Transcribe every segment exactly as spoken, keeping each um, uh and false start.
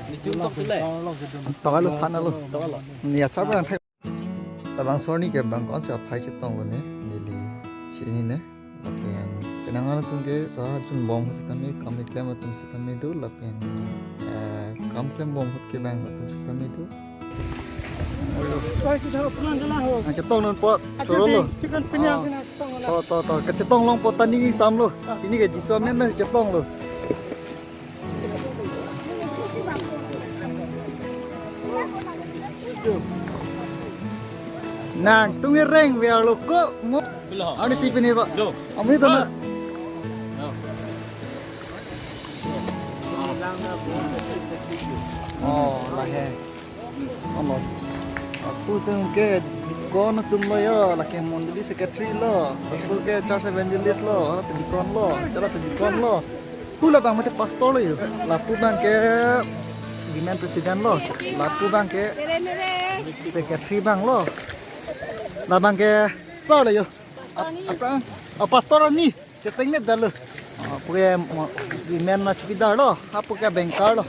Nitum tok tu le. Toklo, than lo. Toklo. Ni achar bang thek. Labangso arni ke bang ko-ansi aphai chetonglo ne, neli chinine. Lapen kenangan atum ke sa junbom ahut sitame, kam keklem atum sitame do, lapen, eh, kam klembom ahut ke bang atum sitame do. Ah, chetong nonpo, chorolo. Ah. To, to, to. Kachetong longpo ta ning ingsam lo. Pini ke Jisu amen amen chetonglo. Nangtum ireng biar lo ko mo. Belum. Ani si pini to. Lo. Amonit na. Lo. Oh, lahai. Olo. Lapu atum ke deacon atum lo yo, lake mondoli secretary lo, lapu ke church evangelist lo, hala deacon lo, chala deacon lo. Pu labang mate pastor lo yo. Lapu abang ke women president lo, lapu abang ke secretary abang lo. Labang ke pastor lo yo. Ap-, aphrang, ah, pastor ani. Cheteng ne dalo. Ah, pu ke mo-, women na chowkidar lo, ah, pu ke banker lo.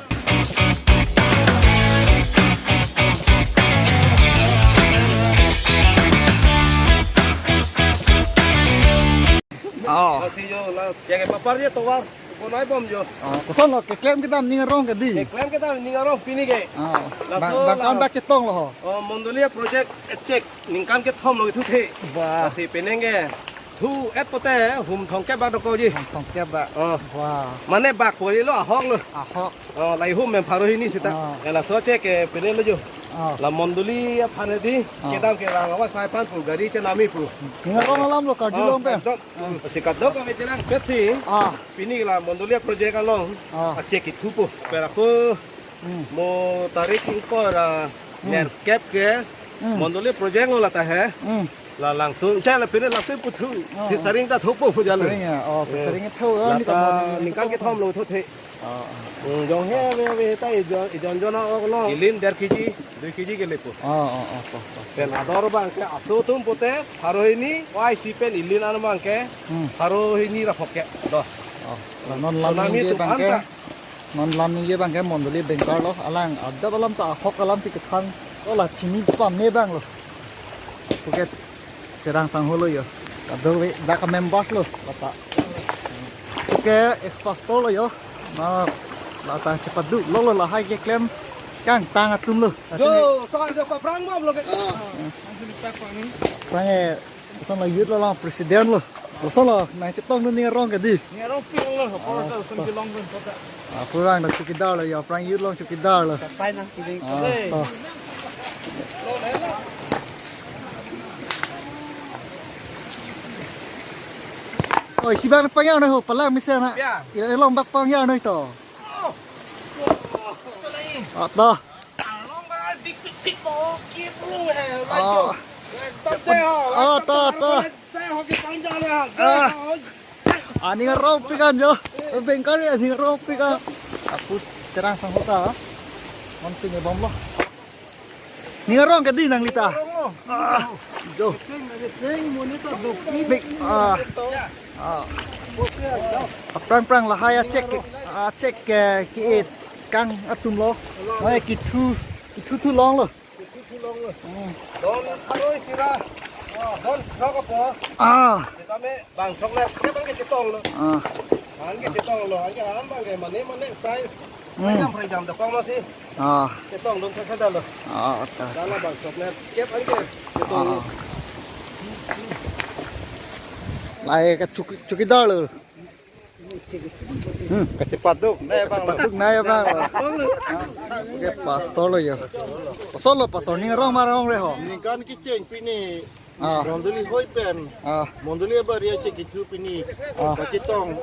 Oh. Lasi jo la, ya ke papar ya tovar, konai bom jo. Oh, koson lo, keklem kedam ning arong ke di. Keklem kedam ning arong pini ke. Oh. Laso bang, bang la-an bak chetong lo ho. Oh, mondoli project check ningkan kethom lo kethu the. Wah. Lasi penang ke thu-et pote hum thomkep bak dokok ji. Hum thomkep bak. Oh. Wah. Mane bak kori lo ahok lo. Ahok. Oh, lahai hum mem pharo hini sita. Oh. Ya laso check ke pele lo jo. Oh. La mondoli aphan di. Oh. Kedam ke rang awa sai aphan pu gari chenami pu. Ning arong alam lo karjulong pen. Ekdom. Oh. Si kadokave chelang pet si. Ah. Pini la mondoli project along. Ah. A check ithupo. Pera ko Hmm. Mo tarik ingkoi ra Hmm. nerkep ke Hmm. mondoli project lo lata he. Hmm. La langsung, cha la pine langsung puthu. Oh, oh. Phesaring ta thupo pu jalo. Phesaring ya? Oh, eh, phesaring thu, oh, ni lata ta mondoli ningkan thu. Kethom lo thu the. Oh, oh. Hmm, jong he ve ve ta ijon, ijon jon ok lo. Ilin der kg, dui kg ke lepo. Oh, oh, oh, oh, oh. Pen ador abang ke aso atum pote, pharo hini, wai si pen ilin an abang ke, Hmm. pharo hini ra phok ke. Do. Oh, la non lam tsunami ningje tu abang ke. Anta. Non lam ningje abang ke mondoli banker lo, alang adat alam ta ahok alam si kethan, o la chini pame abang lo. Pu ke Terang Sangho lo yo. Kadokave dak members lo lata. Pu ke ex-pastor lo yo. Na lata chepaduk lo lo lahai keklem kangtang atum lo. Jo, so jo paphrang bom lo ke. Phrang e. Lason la youth lo, la president lo. Lason la nangchetong dun ning arong ke di. Ning arong pik lo, ah, apor ta lason kelong dun kota. Ah, pu abang ta chowkidar lo, yo aphrang youth along chowkidar lo. Kapai nang kiling. Ah, eh. Oh. Oi, si abang pangya noi ho, palang mesen na. Ya. Ila along bak pangya noi to. Oh. Ah, to. Along ba dik dik dik mo ki brung he, oh. Ekdom de ho, oh, ekdom to, to. Te ho ki pang jale ha. Ah. Aning arong pik an jo. Banker aning arong pik an. Apu Terang Sangho ta. Mon sing bom lo. Ning arong ke di nangli ta. Ah, jo. Big, ah. Ah. Aphrang phrang lahai a check, a check ke, ke-et kang atum lo. Mai kithu, kithu thu long lo. Kithu thu long lo. Hmm. Don aroi sira. Don srok apo. Ah. Sitame bang chokle ke bang kechetong lo. Ah. An kechetong lo, an ke an bang ke mane mane sai. Hmm. Phrejam phrejam dokok lo si. Ah. Chetong dun thekthedetlo. Ah, ta. Dala bang chokle kep an ke chetong lo. Ah. Lahai ke chowki, chowkidar lo. Hmm. Kachepaduk, nai abang lo. Kachepaduk, nai abang lo. Ah, ke pastor lo yo. Pastor lo, pastor ning arong ma arong re ho. Ningkan kecheng pini. Ah. Mondoli hoi pen. Ah. Mondoli abar ya check ithu pini. Ah. Kachetong.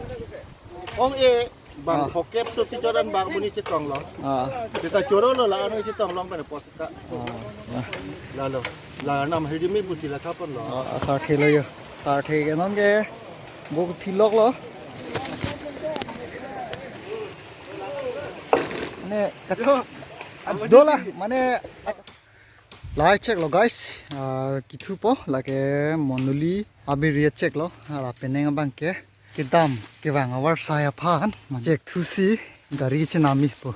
Ong e bang, ah, phokep so si choran bang muni chetong lo. Ah. Sita choro lo la ano chetong long pen pos ta. Ah. La lo. La nam hidi mi pusi la thapon lo. Ah, asar thelo yo. Asar the ke non ke. Bo philok lo. Ne kat-, dola mane. Lahai check lo guys. Ah, kithupo lake mondoli abiri check lo. Hala penang abang ke kedam kevang avarsai aphan ma check thusi gari chenami po.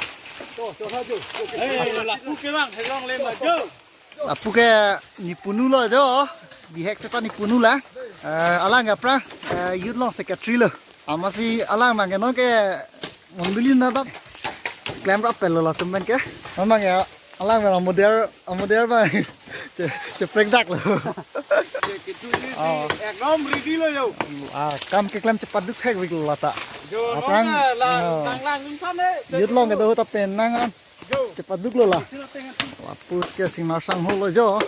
Cho, cho, cho, cho. Eh, lapu ke bang, helang le ma jo. Lapu ke nepunu lo jo. Bihek seta nepunu la. Eh, alang ke aphrang, eh, youth along secretary lo. Amatsi alang abang ke non ke mondoli na dap. Klem rap pelo latum pen ke. Non abang ke alang abang amoder, amoder abang. Che, cheprek dak lo. Che kitu ni Oh. Ekdom ready lo jo. Ah, kam keklem chepaduk thekvik lo lata. Jo, Aphrang, nong la, oh. Lang lang dun sa ne. Youth along kedo ta pen nang an. Jo. Chepaduk lo la. Lapu ke singnar sangho lo jo.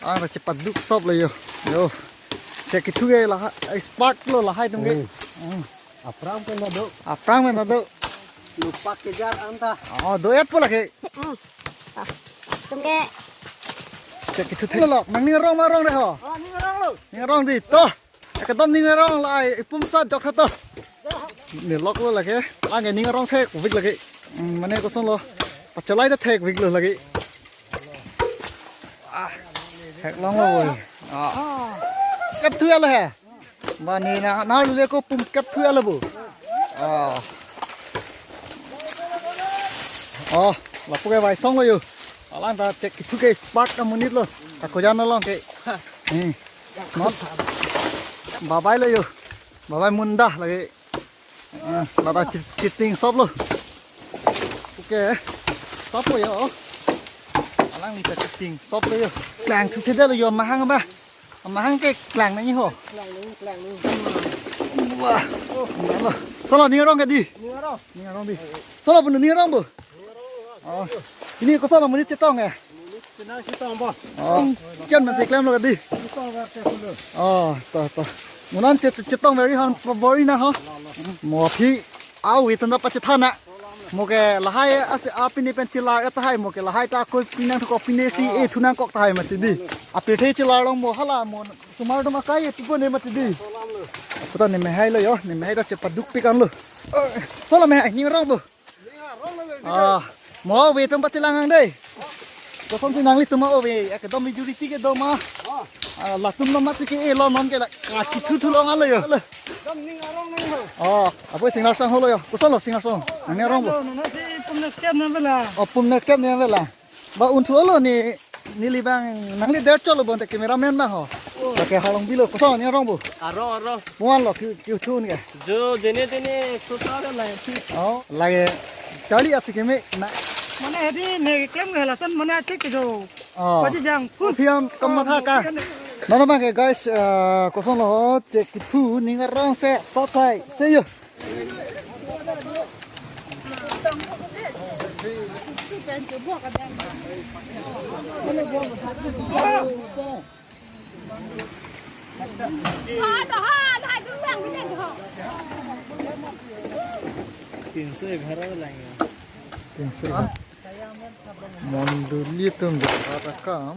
Ang ta chepaduk sop lo jo. Jo. Che kitu ke lahai, spark lo lahai atum ke. Hmm. Hmm. Aphrang pen ta do. Aphrang pen ta do. Lupak kejar anta. Oh, do-et po lake. Hmm. Ah. Atum ke. Che kitu thek lo. Nangning arong ma arong re ho. Oh, ning arong lo. Ning arong dei to. Ekdom ning arong la ai ipum sat jok tha to. Nelok lo lake. Ang ke ning arong thekvik lake. Hmm, mane koson lo. Pacholai ta thekvik lo lake. Ah. Theklong lo. Ah. Kep thu alo he. Mane na na lu le ko pum kep thu alo bo. Ah. Oh, lapu ke vai song lo jo. Alang ta che kitu ke spark amonit lo. Ta kojan along ke. Hmm. Not. Babai lo jo. Babai munda lake. Ah, lata che-, cheting sop lo. Okay. Sop lo jo. Alangli ta cheting sop lo jo. Klang thu theda lo jo mahang ba. Mahang ke klang nangji ho. Klang nangji, klang nangji. Wah. Oh, lo. Solo ning arong ke dei. Ning arong. Ning arong dei. Solo punu ning arong bo. Oh. Pini koson amonit chetong eh. Chenam chetong bo. Oh. Chen man si klem lo ke dei. Chetong ba te kulo. Oh, to to. Mo non chet chetong very han bori na ho. Mo aphi au itan da pachethan na. Mo ke lahai ase apini pen chelar tahai mo ke lahai ta koi pinang thok pine si e thunang kok tahai mati dei. Apethe chelar long mo hala mo sumar dom akai e pipo ne mati dei. Puta ne mehai lo jo, ne mehai ta chepaduk pik an lo. Eh, solo mehai ning arong bo. Ah, mo ove atum pachelang ang dei. Koson si nanglitum ove, ekdom majority kedo ma. Ah, latum lo mati ke e lo non ke la, ka kitu thu long alo jo. Dam ning arong nang ho. Oh, apot singnar sangho lo jo. Koson lo singnar sangho. Nangning arong bo. Lo, nang si pum nerkep nang bela. Oh, pum nerkep nang bela. Ba un thu lo ne, neli abang nangli der cholo bonta cameraman abang ho. Oh. Lake halong bilo, koson nangning arong bo. Arong, arong. Mo-an lo kiu, kiu thun ke. Jo, jene tene, so ta la thi. Oh, lake charli asi keme na. Mane hedi ne klem ke lason mane thik ke jo. Oh. Paji jang. Phiam kamatha ka. Nana abang ke guys, eh, koson lo ho, che kitu ning arong se, sa sai, se jo. তিনশো এগারো লাগে। তিনশো এগারো। Mondoli atum jara akam.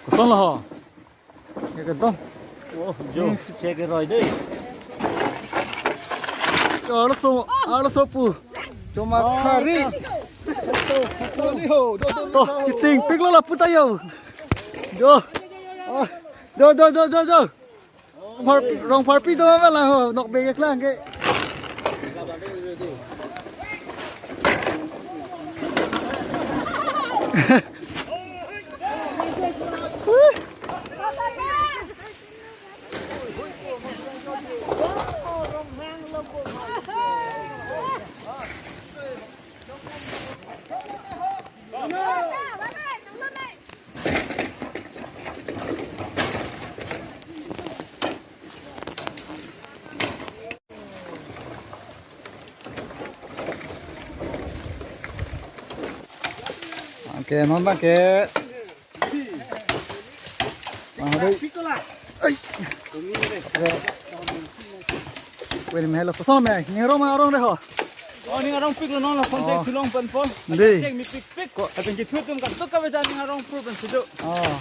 Koson lo ho? Ekdom. Oh, jo, hmm, che keroi dei. Arloso, arloso pu. Choma thari. To, cheting pik lo lapu ta jo. Jo. Ah, jo, jo, jo, jo, jo. Rong pharpi, rong pharpi do ma la ho, nok beng keklang ke. Ke non abang ke. Bang dei. Ai. Wait a minute, lo. Koson me, ning arong ma arong dei ho. Oh, ning arongpiklo non lo, phone Oh. Check thulong pen po. Dei. Check mepikpik. Ko. Lapen kethu atum kadokave ta ning arongpro pen si do. Oh.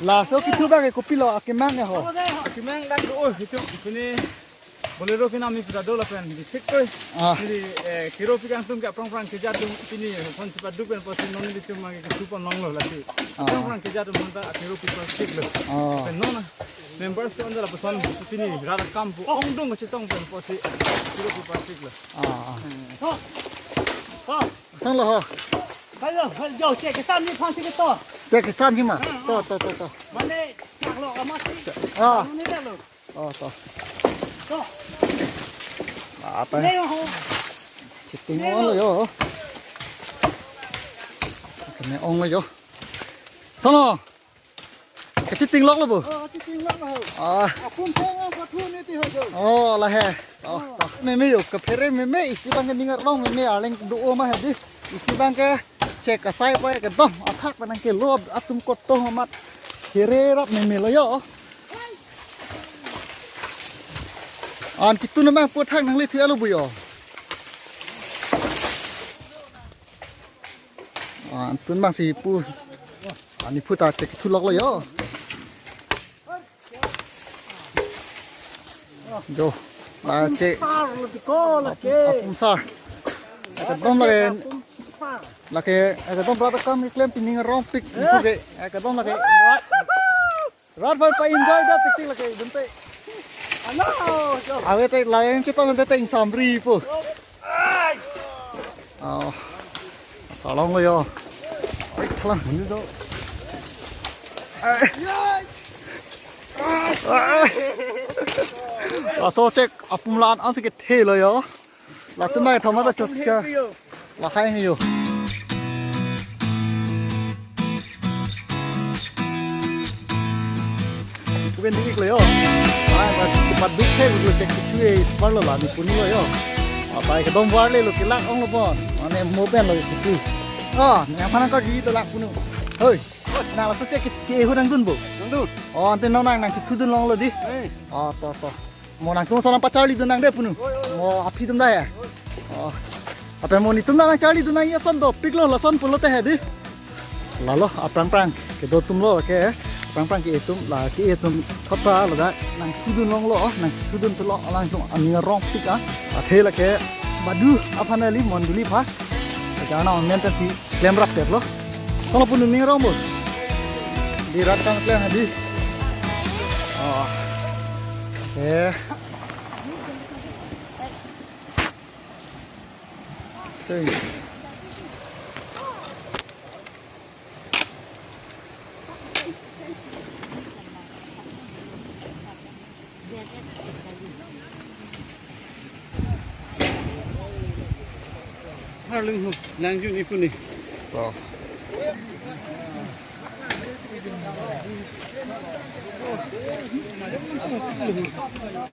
Laso kethu abang ke kopilo, akemang ya ho. Oh, dei ho. Akemang dak do, oh, itum pini Bolero kinam ni pura do lapen di sik koi. Ah. Di, eh, kero pikang atum ke aphrang phrang keja atum pini phone chepaduk pen pusi non ilitum abang ke kethu ponlonglo lasi. Ah. Aphrang phrang keja atum ta kero pi pasik lo. Ah. Pen non members ke unda lapuson pini rat akam pu ongdung kachetong pen pusi kero pi pasik lo. Ah, ah. Eh. Ho. Ho. Sang lo ho. Kayo, kayo, check kesan ni phan si keto. Check kesan ni ma. Ah, ah. To, to, to, to. Mane, chak lo amat si. Ah. Anu ni dah lo. Oh, to. To. Ata. Neo ho. Cheating Neo. Ong lo yo. Kene ong lo yo. Sono. Ke cheating lok lo bo. Oh, cheating lok lo. Ah. Apun theng ang pathu ni ti ho jo. Oh, la he. Oh, to. Meme yo, kaphere meme, isi abang ke ning arong meme, arleng do-o ma hedi. Isi abang ke check asai pa kedam athak pa nangkelo atum koto amat. Here rap meme lo yo. An ketun abang pu thak nangli thu alo bu yo. An tun abang si pu. Ani pu ta check thu lok lo yo. Jo. La check. Sar lo ti ko la ke. Apum sar. Ekdom lake. Apum sar. Lake ekdom rat akam keklem pen ning arongpik. Eh? Ipu ke ekdom lake. Rat, rat aphan pa-enjoy dak tik tik lake dun te. Ano, jo. Ave te lain chetong te te ingsamri pu. Ai. Oh. Salong lo yo. Ai, thalang huni do. Ai. Ai. Laso check apum la-an ansi kethe lo yo. Latum mai thoma ta chot ka. Lahai ngi yo. Kuben diklo yo. Ai, ba, ba duk he lo check tu e, par lo la ni puni lo yo. Apa ekdom war le lo kelak ong lo bon. Mane mo pen lo tu. Ah, ni apa nang ka di to lak punu. Hoi. Na laso check ke, ke hu nangdun bo. Nangdun. Oh, ante nang nang nangchethudun longlo dei. Eh. Oh, to to. Mo nangtum ason nangpacharlidun nang dei punu. Mo aphi atum dei ya. Oh. Apa mo netum nangcharlidun nang ason dopiklo lason pulote he dei. Lalo aphrang phrang kedo atum lo ke. Aphrang phrang ke-e atum la ke-e atum kota lo da nangchethudun longlo, nangchethudun pulo alangtum aning arongpik ah. Athe lake badu aphan kali mondoli aphan. Jana men ta si klem rap tet lo. Sono punu ning arong bo. Di rat akam klem hedi. Oh. Eh. Thanks. Harling ho, lang jun iku ni. Oh.